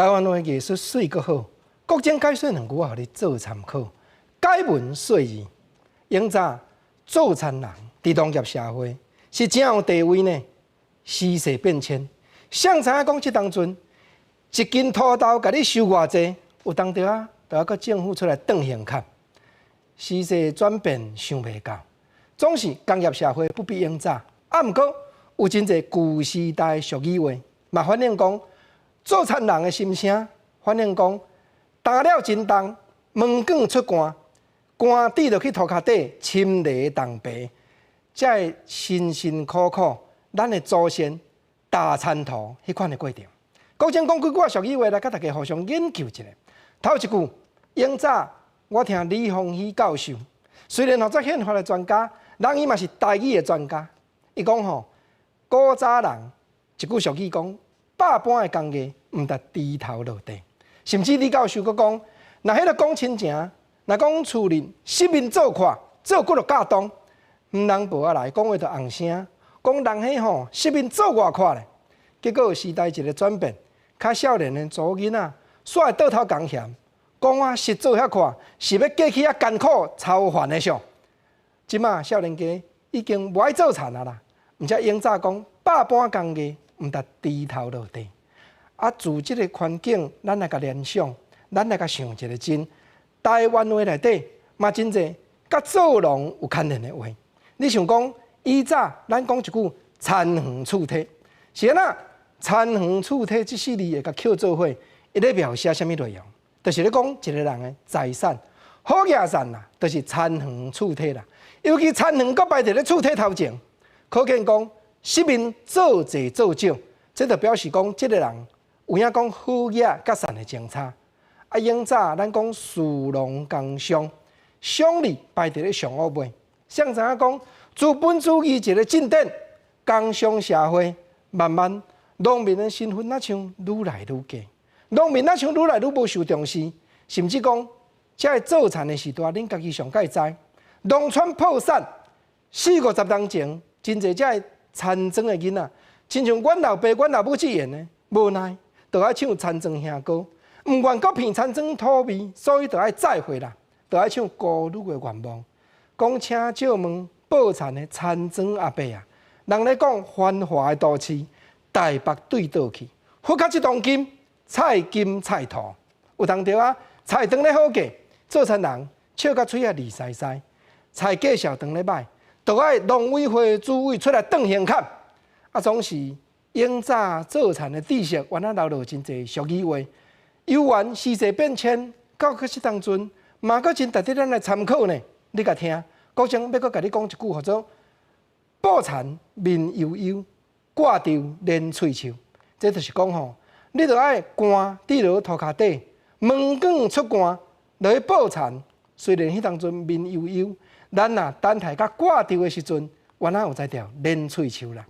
台灣話藝術媠閣好，國政解說兩句我予你做參考。解文說字，永早做田人佇農業社會是誠有地位呢。時勢變遷，誰知影講這當陣一斤土豆共你收偌濟，有當著啊，著愛閣政府出來斷行卡。時勢轉變想袂到，總是工業社會不比永早。啊，毋過有真濟舊時代俗語話，嘛反映講做田人的心聲，反映講擔了真重，毛管出汗，汗滴落去塗跤底，深犁重耙，才會辛辛苦苦，咱的祖先踏田土彼款的過程。國政講幾句俗語話來，佮大家互相研究一下。頭一句，永早我聽李鴻禧教授，雖然號做憲法的專家，人伊嘛是台語的專家。伊講吼，古早人一句俗語講，百般的工藝毋值豬頭落地。甚至李教授閣講，若彼个講親情，若講厝裡失面做闊，做骨落架當，毋人報仔來講話就紅聲，講人彼吼失面做偌闊咧。結果時代一个轉變，較少年的查某囡仔，煞會倒頭共嫌，講我實做遐闊，是欲過去遐艱苦操煩的上。這馬少年家已經無愛做田啊啦，毋才永早講百般工藝，毋值豬頭落地。啊，自這个環境，咱來共聯想，咱來共想一个真。台灣話內底嘛真濟，佮做農有牽連的話。你想講以早咱講一句田園厝體，是按怎？田園厝體這四字會共扣做伙，伊咧描寫啥物內容？就是咧講一个人的財產好額善啦，就是田園厝體啦。尤其田園閣擺佇咧厝體頭前，可見講失面做濟做少，這就表示講這个人有影講好額佮善的情差。啊，永早咱講士農工商，商字排佇咧上午尾，誰知影講資本主義一个進展，工商社會慢慢農民的身份若像愈來愈低，農民若像愈來愈無受重視，甚至講這个做田的時代，恁家己上蓋知，農村破產，四五十年前，真濟這个田莊的囡仔，親像阮老爸、阮老母這樣的，無奈，就愛唱田莊兄歌，毋願閣鼻田莊土味，所以就愛再會啦，就愛唱孤女的願望。講請借問報田的田莊阿伯啊，人咧講繁華的都市，台北對佗去，佛較這當今菜金菜土，有當著啊，菜當咧好價，做田人笑甲喙仔膩饞饞，菜價數當咧歹，就愛農委會主委出來斷行崁。啊，總是永早做田的知識，原來留落真濟俗語話。猶原時勢變遷，到閣這當陣，嘛閣真值得咱來參考呢。你共聽，國政欲閣共你講一句，號做報田面悠悠，掛稻連喙樹。這就是講吼，你著愛汗滴落塗跤底，毛管出汗落去報田。雖然彼當陣面悠悠，咱若等待佮掛稻的時陣，原來有才調連喙樹啦。